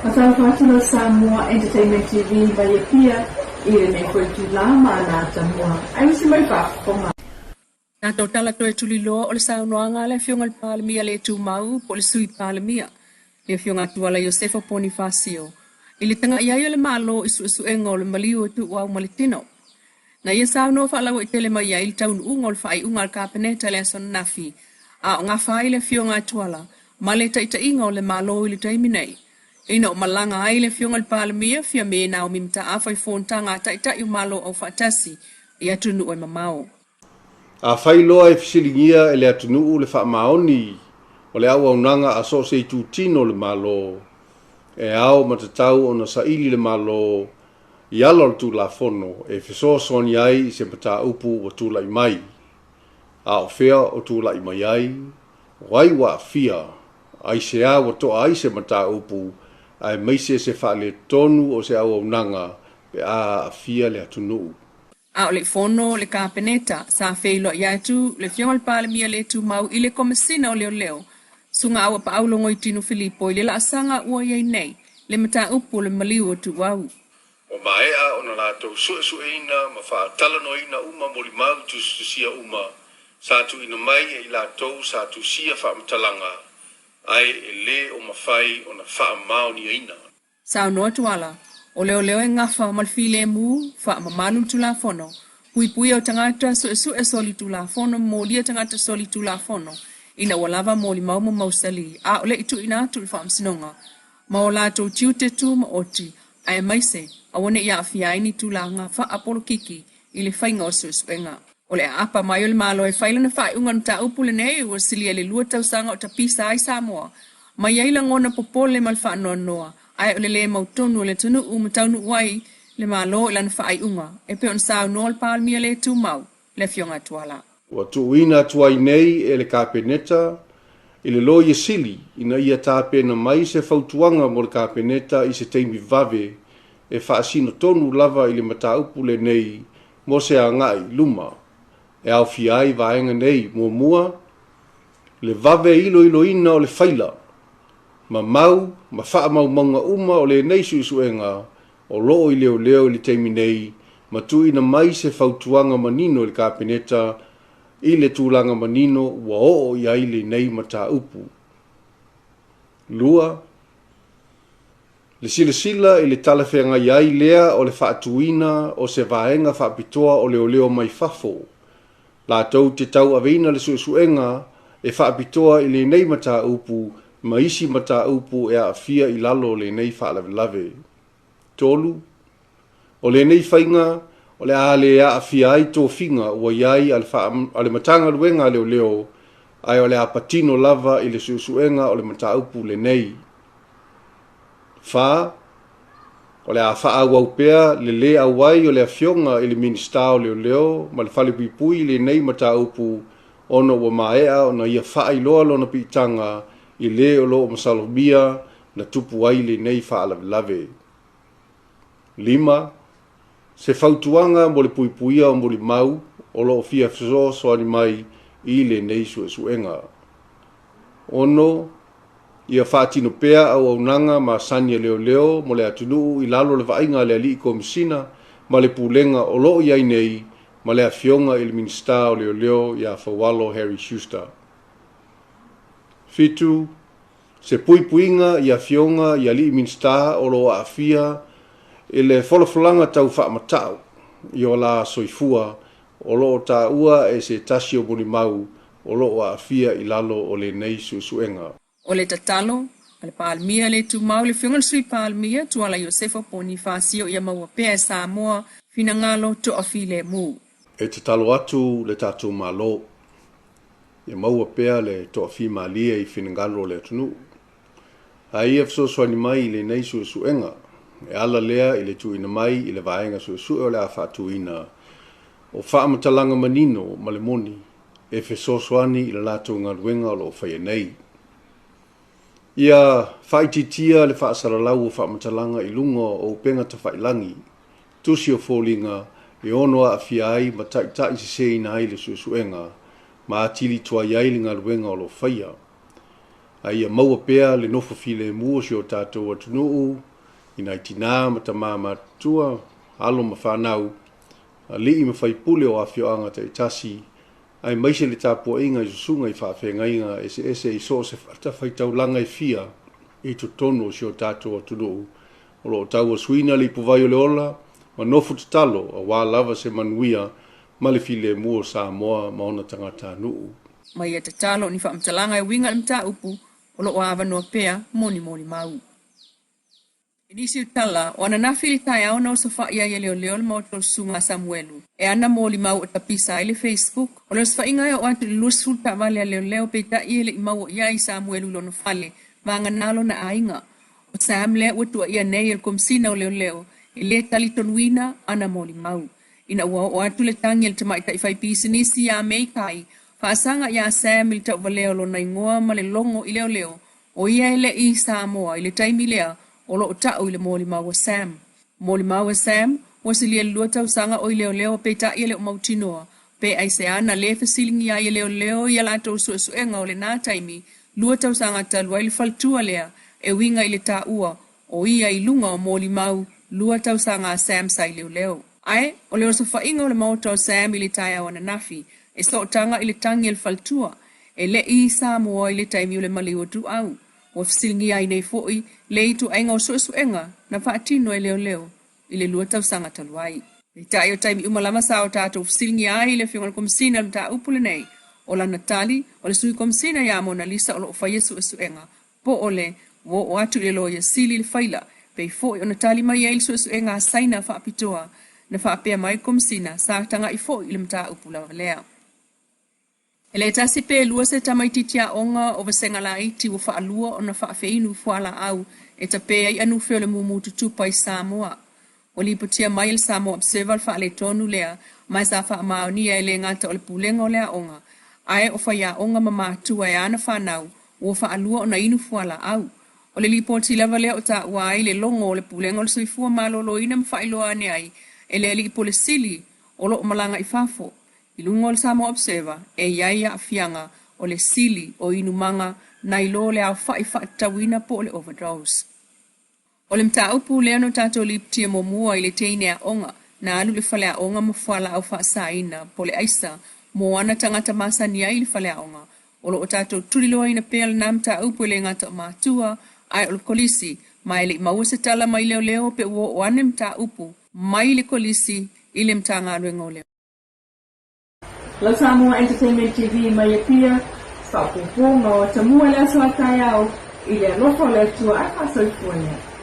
Faatalofa atu la Samoa Entertainment TV mai Apia i lenei foi itulā ma ana atamua aemaise mai faafofoga. Tatou tala toe tuliloa o le saunoaga a le Afioga i le Palemia le Tumau po o le Sui Palemia, le Afioga Tuala Iosefa Ponifasio, i le taga'i ai o le Malo i suesuega o le maliu e tuuau ma le tino. Na ia saunoa faalauaitele mai ai le taunuuga o le faaiuga a le Kapeneta i le aso ananafi, a o gafa ai le Afioga a Tuala ma le taitaiga o le Malo i le taimi nei. Ina o malaga ai le Afioga i le Palemia, Fiame Naomi Mataafa i fonotaga a Taitai o Malo Aufaatasi i atunuu e mamao. Afai loa e fesiligia e le atunuu le faamaoni o le auaunaga a so o se itutino o le Malo, e ao ma tatau ona saili le Malo i ala o le Tulafono e fesoasoani ai i se mataupu ua tulai mai. A o fea o tulai mai ai? O ai ua aafia? Aisea ua toa ai se mataupu aemaise se faaletonu o se auaunaga pe a aafia le atunuu? A o le fono le Kapeneta, sa feiloai atu le Afioga i le Palemia le Tumau i le Komesina o Leoleo, Susuga Auapaau Logoitino Filipo i le laasaga ua i ai nei le mataupu o le maliu o Tuuau. Ua maea ona latou suesueina ma faatalanoaina uma molimau tusitusia uma sa tuuina mai e i latou sa tusia faamatalaga, ae e lē o mafai ona faamaoniaina. Saunoa Tuala, o leoleo e gafa ma le filemu, faamamalu le Tulafono, puipuia o tagata, suesue solitulafono, molia tagata solitulafono, ina ua lava molimau ma mausali, a o le i tuuina atu i le Faamasinoga, ma o latou tiute tumaoti, aemaise aua ne i aafia ai ni tulaga faapolokiki i le faiga o suesuega. O le aapa mai o le Malo e fai lana faaiuga i le mataupu lenei ua silia i le 2 tausaga o tapisa ai Samoa mai ai lagona popole ma le faanoanoa, ae o le lē mautonu o le atunuu ma taunuu ai le Malo i lana faaiuga, e pei ona saunoa le Palemia le Tumau, le Afioga a Tuala. Ua tuuina atu ai nei e le Kapeneta i le Loia Sili ina ia tapena mai se fautuaga mo le Kapeneta i se taimi vave e faasino tonu lava i le mataupu lenei mo se agai i luma e aofia ai vaega nei, muamua, le vave iloiloina o le faila ma mau ma faamaumauga uma o lenei suesuega o loo i leoleo i le taimi nei ma tuuina mai se fautuaga manino i le Kapeneta i le tulaga manino ua oo i ai lenei mataupu. 2, Le silasila i le talafeagai ai lea o le faatuina o se vaega faapitoa o leoleo mai fafo, latou te tauaveina le suesuega e faapitoa i lenei mataupu ma isi mataupu e aafia i lalo o lenei faalavelave. 3, O lenei faiga o le a le aafia ai tofiga ua i ai a le Matagaluega a Leoleo, ae o le a patino lava i le suesuega o le mataupu lenei. 4, O le a faaauau pea le lē auai o le Afioga i le Minisita o Leoleo ma le Falepuipui i lenei mataupu ona ua maea ona ia faailoa lona piitaga i lē o lo o masalomia na tupu ai lenei faalavelave. 5, Se fautuaga mo le puipuia o molimau o lo o fia fesoasoani mai i lenei suesuega. 6, Ia faatino pea auaunaga masani a leoleo mo le atunuu i lalo o le vaaiga a le Alii Komesina ma le Pulega o lo o i ai nei ma le Afioga i le Minisita o Leoleo ia Faualo Harry Schuster. 7, Se puipuiga i afioga i alii Minisita o lo o aafia i le folafolaga tau faamatau i o la soifua o lo o taua e se tasi o molimau o lo o aafia i lalo o lenei suesuega. O le tatalo a le Palemia le Tumau, le Afioga i le Sui Palemia, Tuala Iosefa Ponifasio ia maua pea e Samoa finagalo toafilemu. E tatalo atu le tatou Malo ia maua pea le toafimalie i finagalo o le atunuu, a ia fesoasoani mai i lenei suesuega e ala lea i le tuuina mai i le vaega suesue o le a faatuina o faamatalaga manino ma le moni e fesoasoani i le latou galuega o lo o faia nei. Ia faaitiitia le faasalalau o faamatalaga i luga o upega tafailagi, tusi o foliga e ono aafia ai ma taitaiseseina ai le suesuega ma atili tuai ai le galuega o lo o faia. A ia maua pea le nofo filemu o si o tatou atunuu i nai tinā ma tamā matutua, alo ma fanau, alii ma faipule o afioaga taitasi, aemaise le tapuaiga i susuga i faafeagaiga eseese i so o se fatafaitaulaga e fia i totonu o si o tatou atunuu. O lo o tauasuina le ipuvai o le ola ma nofo tatalo aua lava se manuia ma le filemu o Samoa ma ona tagatanuu. Ma ia tatalo ni faamatalaga e uiga i le mataupu o lo o avanoa pea mo ni molimau. I nisi o tala, o ananafi i le taeao na osofai ai e leoleo le maota o le Susuga a Samuelu e ana molimau o tapisa ai le Facebook. O le osofaiga e oo atu i le 20 taavale a leoleo peitai e le i maua i ai Samuelu i lona fale, vagana lona aiga. O Sam lea ua tuuaia nei e le Komesina o Leoleo e le talitonuina ana molimau. Ina ua oo atu le tagi a le tamaitai faipisinisi iā May Kai, faasaga iā Sam i le tauvalea o lona igoa ma le logo i leoleo, o ia e le i i Samoa i le taimi lea o lo o ta'u i le molimau a Sam. Molimau a Sam, ua silia i le lua tausaga o i leoleo peitai e le o mautinoa pe aisea na le fesiligia ai e leoleo i a latou suesuega o lena taimi lua tausaga talu ai le faletua lea e uiga i le taua o ia i luga o molimau lua tausaga a Sam sa i leoleo. Ae, o le osofaiga o le maota o Sam i le taeao ananafi, e sootaga i le tagi a le faletua, e le i i Samoa i le taimi o le maliu o Tuau. Ua fesiligia ai nei foi le ituaiga o suesuega na faatino e leoleo i le lua tausaga talu ai. Peitai, o taimi uma lava sa o tatou fesiligia ai le Afioga i le Komesina i le mataupu lenei, o lana tali, o le Sui Komesina ia Monalisa o lo o faia suesuega, po o le ua oo atu i le Loia Sili le faila, pei foi ona tali mai ai le suesuega a Saina faapitoa na faapea mai le Komesina sa tagai foi i le mataupu lava lea. E le tasi pe lua se tamaitiiti aoga o vasega laiti ua faalua ona faafeinu fualaau e tape ai anufe o le mumu tutupa i Samoa. Ua lipotia mai e le Samoa Observer le faaletonu lea ma sa faamaonia e le gata o le pulega o le aoga ae o faiaoga ma matua e ana fanau ua faalua ona inu fualaau. O le lipoti lava lea o taua ai le logo o le Pulega o le Soifua Maloloina ma faailoa ane ai e le Alii Pule Sili o lo o malaga i fafo. I luga o le Samoa Observer, e i ai aafiaga o le sili o inumaga nai lo le aofa'i faatatauina po o le overdose. O le mataupu lea na tatou lipotia muamua i le teine aoga na alu i le faleaoga ma fualaau faasaina po o le aisa mo ana tagata masani ai i le faleaoga. O lo o tatou tuliloaina pea lena mataupu e le gata o matua ae o le kolisi ma e le i maua se tala mai leoleo pe ua oo ane mataupu mai le kolisi i le Matagaluega o Lau Samoa Entertainment TV mai Apia, faaopoopoga o atamua i le aso a taeao i le alofa o le Atua ae faasoifua lea.